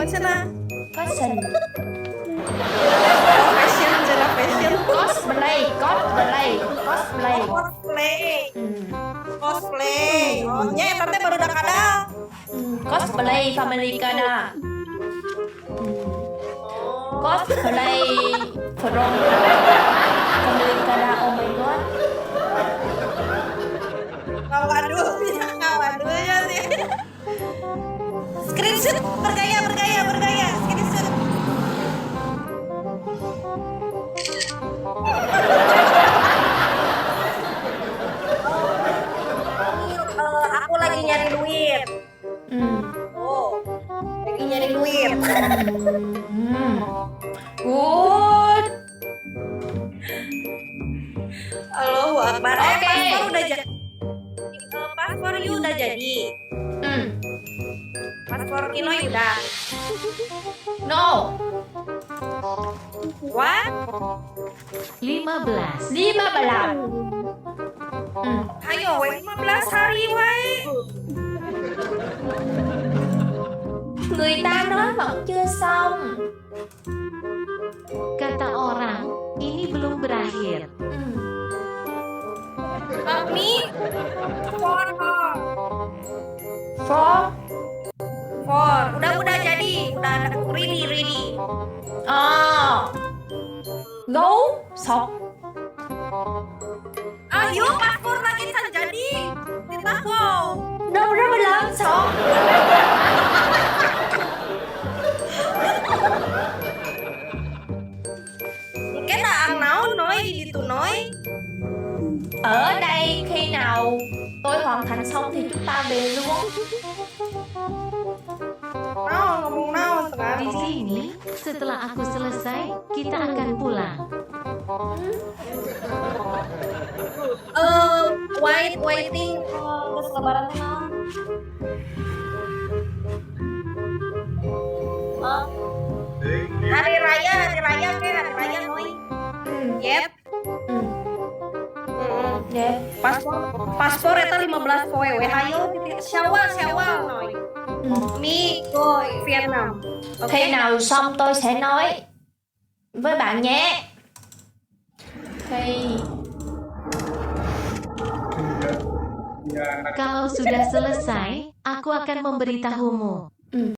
Naon cenah? Fashion. Oh, fashion cenah, fashion. Cosplay, cosplay, cosplay. Cosplay. Ừ. Cosplay. Oh, nya eta teh barudak kadal. Ừ. Cosplay Family Kana. Ừ. Cosplay from Family Kana. Oh my God. Ngawaduh, ngawaduh ya sih. Screenshot bergaya, bergaya, bergaya. Screenshot. Ini, aku lagi nyari duit. Ừ. Oh, lagi nyari duit. Ừ. Good. Allahu Akbar. Eh, Oke. Paspor udah jadi. Paspor you udah jadi. Ừ. Paspor Kinoy udah. No. What? 15. 15. Ừ. Ayo, we 15 hari wae. Người ta nói vẫn chưa xong. Kata orang, ini belum berakhir. Ừ. Me four. Four. Four. Udah jadi, udah ada, ready, ready. À. Gấu. Sọc. Ayo, paspor lagi can jadi. Kita go. No problem. Sọc. Engke daang naon Noi di ditu, Noi? Ở đây khi nào tôi hoàn thành xong thì chúng ta về luôn. Naon ngomong naon tengah. Di sini, setelah aku selesai, kita akan pulang. Eh, wait, waiting. Geus lebaran teh naon? Oh. Hari raya ke hari raya, Noi. Ừ. Yep. Ừ. Yeah. Paspor paspor eta 15 poe we, hayo titik Syawal, Syawal, Noi. Ừ. Me go Vietnam. Oke. Khi nào xong tôi sẽ nói với bạn nhé. Khi Kalau sudah selesai, aku akan memberitahumu. Ừ.